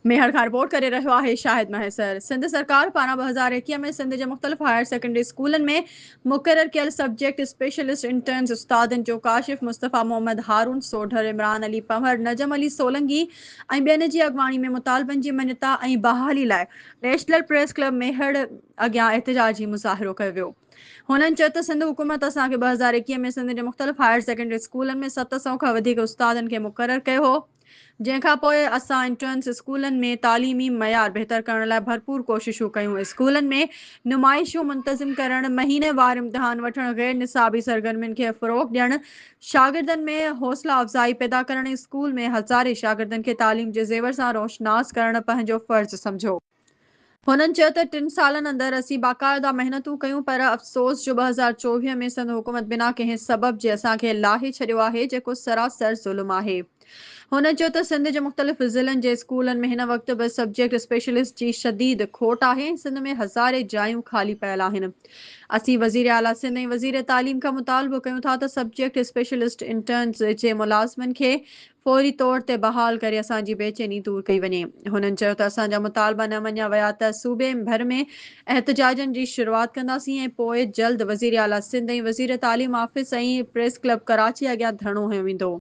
ميهڙ کان رپورٽ ڪري رهيو آهي شاهد مهيسر. سنڌ سرڪار پاران 2021 ۾ سنڌ جي مختلف هائير سيڪنڊري اسڪولن ۾ مقرر ڪيل سبجيڪٽ اسپيشلسٽ انٽرنز استادن جو ڪاشف مصطفيٰ، محمد هارون سوڍر، عمران علي پنهور، نجم علي سولنگي ۽ ٻين جي اڳواڻي ۾ مطالبن جي مڃتا ۽ بحالي لاء نيشنل پريس ڪلب ميهڙ اڳيان احتجاجي مظاهرو ڪيو ويو. هنن چيو ته سنڌ حڪومت اسان کي 2021 ۾ سنڌ جي مختلف هائير سيڪنڊري اسڪولن ۾ 700 کان وڌيڪ استادن کي مقرر ڪيو هو، جنهن کان پوء اسان انٽرنس اسڪولن ۾ تعليمي معيار بهتر ڪرڻ لاء ڀرپور ڪوششون ڪيون، اسڪولن ۾ نمائشون منتظم ڪرڻ، مهينيوار امتحان وٺڻ، غير نصابي سرگرمين کي فروغ ڏيڻ، شاگردن ۾ حوصلا افزائي پيدا ڪرڻ ۽ اسڪول ۾ هزارين شاگردن کي تعليم جي زيور سان روشناس ڪرڻ پنهنجو فرض سمجهيو. هنن چيو ته ٽن سالن اندر اسين باقاعده محنتون ڪيون پر افسوس جو 2024 ۾ سنڌ حڪومت بنا ڪنهن سبب جي اسان کي لاهي ڇڏيو آهي جيڪو سراسر ظلم آهي. هن چيو ته سنڌ جي مختلف ضلعن جي اسڪولن ۾ هن وقت به سبجيڪٽ اسپيشلسٽ جي شديد کوٽ آهي ۽ سنڌ ۾ هزارين جايون خالي پيل آهن. اسين وزير اعليٰ سنڌ ۽ وزير تعليم کان مطالبو ڪيون ٿا ته سبجيڪٽ اسپيشلسٽ انٽرنز جي ملازمن کي فوري طور تي بحال ڪري اسان جي بيچيني دور ڪئي وڃي. هنن چيو ته اسان جا مطالبا نه مڃيا ويا ته صوبي ڀر ۾ احتجاجن جي شروعات ڪنداسين ۽ پوء جلد وزيراعليٰ سنڌ ۽ وزير تعليم آفيس ۽ پريس ڪلب ڪراچي اڳيان ڌرڻو هنيو ويندو.